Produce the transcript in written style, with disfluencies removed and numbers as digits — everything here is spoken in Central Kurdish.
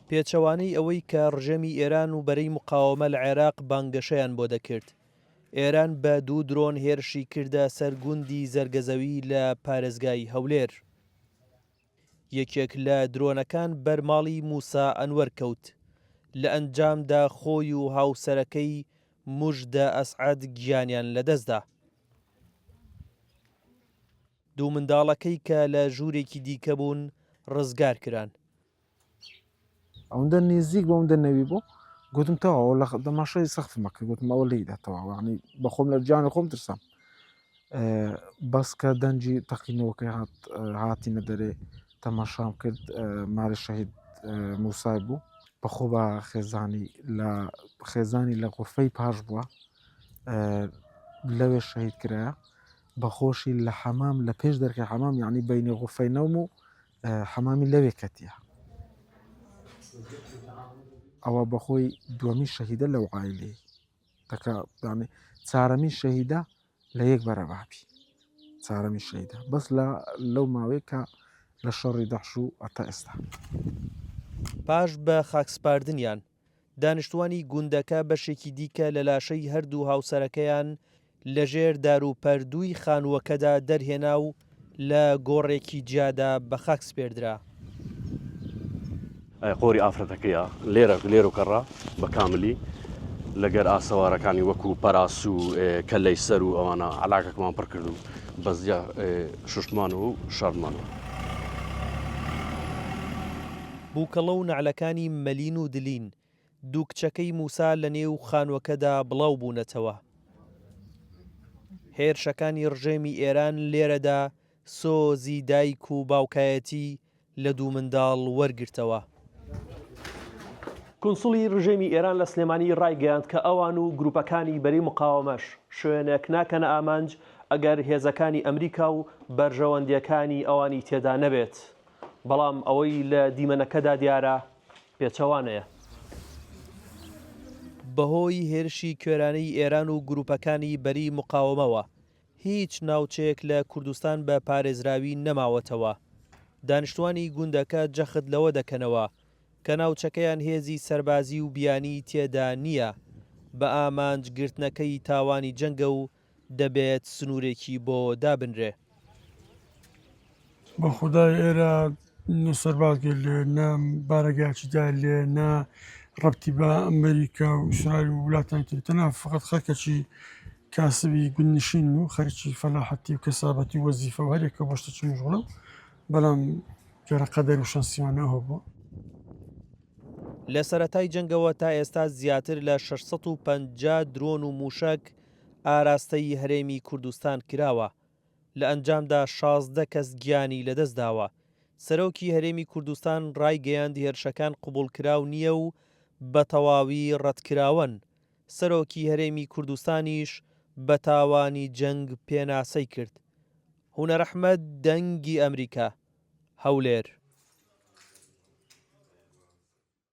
پێچەوانەی ئەوەی کە ڕژێمی ئێران و بەرەی مقاوەمە لە عێراق بانگەشەیان بۆ دەکرد، ئێران بە دوو درۆن هێرشی کردە سەر گوندی زەرگەزەوی لە پارێزگای هەولێر. یەکێک لە درۆنەکان بەر ماڵی موسا ئەنوەر کەوت، لە ئەنجامدا خۆی و هاوسەرەکەی موژدە ئەسعەد گیانیان لەدەستدا. دوو منداڵەکەی کە لە ژوورێکی دیکە بوون ڕزگار کران. ئەوەندە نزیک بۆ ئەوەندە نەوی بوو گوتم تەواو لە دەماشای سەخفمە کرد گوتم ئەوە لێیدا تەواو یعنی بەخۆم لە گیانی خۆم ترسام بەس کە دەنگی تەقینەوەکەی هات هاتینە دەرێ تەماشام کرد ماری شەهید موسای بوو بەخۆ بە خێزانی لە خێزانی لە غورفەی پاش بووە لەوێ شەهید کرایە بەخۆشی لە حەمام لە پێش دەرکەی حەمام یعنی بینی غورفەی نەوم و حەمامی لەوێ کەتیە. ئەوە بەخۆی دووەمین شەهیدە لەو عایلەی تەکە یعنی چارەمین شەهیدە لە یەک بەرەبابی چارەمین شەهیدە بەس لە لەو ماوەیە کە لە شەڕی دەحش و ئەتا ئێستا. پاش بە خاکسپاردنیان، دانیشتووانی گوندەکە بەشێکی دیکە لە لاشەی هەردوو هاوسەرەکەیان لەژێر داروپەردووی خانووەکەدا دەرهێنا و لە گۆڕێکی جیادا بەخاک سپێردرا. قۆری ئافرەتەکەیە لێرە لێر و کەڕە بە کاملی لەگەر ئاسەوارەکانی وەکو پەراس و کەلەی سەر و ئەوانە علاکەکەمان پڕ کرد و بەزیا شوشتمان و شاردمانەوە. بووکەڵە و نەعلەکانی مەلین و دلین، دوو کچەکەی موسا لە نێو خانووەکەدا بڵاو بوونەتەوە. هێرشەکانی ڕژێمی ئێران لێرەدا سۆزی دایک و باوکایەتی لە دوو منداڵ وەرگرتەوە. کونسوڵی ڕژێمی ئێران لە سلێمانی ڕایگەیاند کە ئەوان و گروپەکانی بەرەی مقاوەمەش شوێنێک ناکەنە ئامانج ئەگەر هێزەکانی ئەمریکا و بەرژەوەندییەکانی ئەوانی تێدا نەبێت، بەڵام ئەوەی لە دیمەنەکەدا دیارە پێچەوانەیە. بەهۆی هێرشی کوێرانەی ئێران و گروپەکانی بەری مقاوەمەوە هیچ ناوچەیەک لە کوردستان بە پارێزراوی نەماوەتەوە. دانیشتوانی گوندەکە جەخت لەوە دەکەنەوە کە ناوچەکەیان هێزی سەربازی و بیانی تێدا نییە، بە ئامانج گرتنەکەی تاوانی جەنگە و دەبێت سنوورێکی بۆ دابنرێ. بە خودای ئێرە نە سەربازگەی لێ نە بارەگاکی دای لێ نە ڕەبتی بە ئەمریکا و ئیسرائیل و وڵاتانی تر تەنها فقط خەرکەکی کاسبی گوندنشین و خەرکی فەلاحەتی و کەسابەتی و وەزیفە و هەرێکە بۆ شتێکی مشغوڵە بەڵام جارە قەدەر و شەنسیانە هەبووە. لە سەرەتای جەنگەوە تا ئێستا زیاتر لە 650 درۆن و مووشەک ئاراستەی هەرێمی کوردستان کراوە، لە ئەنجامدا 16 کەس گیانی لەدەستداوە. سەرۆکی هەرێمی کوردستان ڕایگەیاند هێرشەکان قبوڵکراو نییە و بەتەواوی ڕەتکراوەن. سەرۆکی هەرێمی کوردستانیش بە تاوانی جەنگ پێناسەی کرد. هونەر ئەحمەد، دەنگی ئەمریکا، هەولێر.